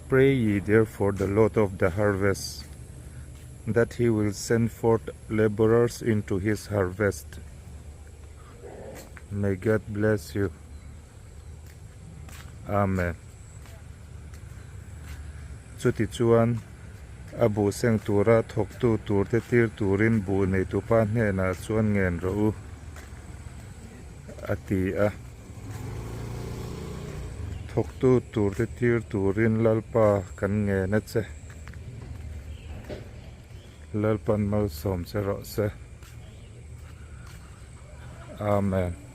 Pray ye therefore the Lord of the harvest that he will send forth labourers into his harvest. May God bless you. Amen. Chutichuan, a buh seng tura thawktu turte tir turin buh neitupa hnenah chuan ngen rawh u, a ti a. Thawktu turte tir turin Lalpa kan ngen a che. Lalpan malsawm che rawh se. Amen.